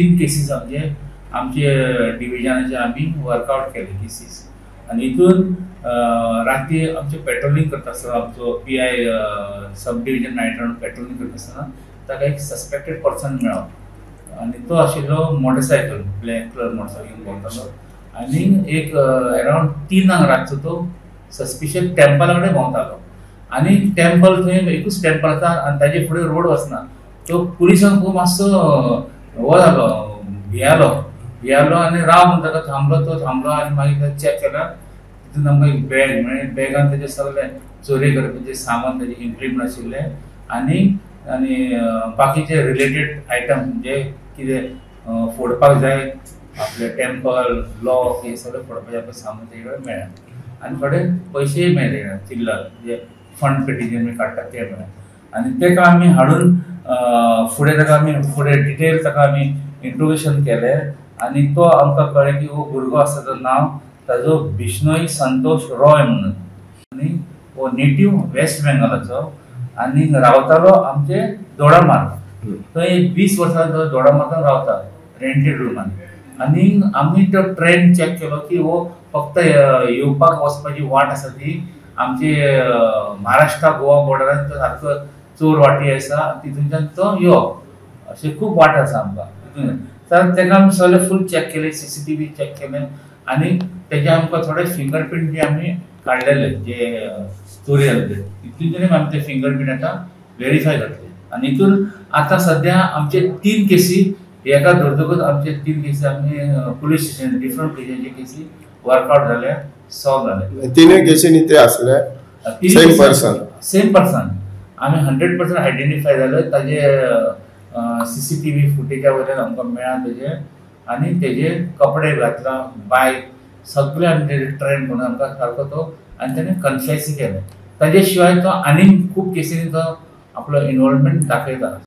3 cases आमचे आमचे डिविजनाचे आमी वर्कआउट केले केसीस. आनी हितून राती आमचे पेट्रोलिंग करता आसतना आमचो PI sub division night round patrolling करता आसतना ताका एक सस्पेक्टेड पर्सन मेळ्ळो आनी तो आशिल्लो मोटरसायकल, ब्लॅक कलर मोटरसायकल भोंवतालो आनी एक अरावंड 3 रातचो तो सस्पिशियस टेम्पला कडेन भोंवतालो आनी टेम्पल थंय एकूच टेम्पल आसा आनी ताजे फुडें रोड वचना. तो पुलिसांक खूब मातसो हो जालो, भियालो भियालो आनी राव म्हण ताका थांबलो. तो थांबलो आनी मागीर ताका चॅक केला, तितून आमकां एक बॅग मेळ्ळें. बॅगान तेजें सगळें चोरी करपाचें सामान तेजें इम्प्लिमेंट आशिल्लें आनी आनी बाकीचे रिलेटेड आयटम जे कितें फोडपाक जाय आपले टेम्पल लॉक हे सगळें फोडपाचें आपलें सामान तेजे कडेन मेळ्ळें आनी थोडे पयशेय मेळ्ळे, चिल्लर जे फंड पेटी जे आमी काडटात ते मेळ्ळे. आनी तेका आमी हाडून फुडें ताका आमी फुडें डिटेल ताका आमी इंट्रोगेशन केलें आनी तो आमकां कळ्ळें की हो भुरगो आसा ताजो नांव ताजो बिश्नोई संतोष रॉय म्हणून आनी हो नेटीव वेस्ट बेंगॉलाचो आनी रावतालो आमचे दोडामार्ग. थंय 20 वर्सां तो दोडामार्गान रावता रेंटेड रुमान. आनी आमी तो ट्रेन चॅक केलो की हो फक्त येवपाक वचपाची वाट आसा ती आमचे महाराष्ट्रा गोवा बॉर्डरान तो सारको चोर वाटी आसा तितूनच्यान तो यो अशें खूब वाट आसा आमकां तितून. तर तेका आमी सगळें फूल चॅक केलें, CCTV check केलें आनी तेजे आमकां थोडे फिंगरप्रिंट जे आमी काडलेले जे चोरी जाले ते तितून आमी ते फिंगरप्रिंट आतां वेरीफाय करतले. आनी हितून आतां सद्या आमचे 3 केसी एका धरतकूच आमचे 3 केसी आमी पुलीस स्टेशन डिफरंट प्लेसीचे केसी वर्कआउट जाले, सॉल्व जाले. तिनूय केसींनी ते आसले सेम पर्सन, सेम पर्सन आमी 100% आयडेंटिफाय जाले. ताजे CCTV फुटेजा वयल्यान आमकां मेळ्ळा तेजे आनी तेजे कपडे घातला, बायक सगळे आमी तेजे ट्रेन करून आमकां सारको तो आनी तेणे कन्फेस केलें. ताजे शिवाय तो आनीक खूब केसींनी तो आपलो इनवॉल्वमेंट दाखयता.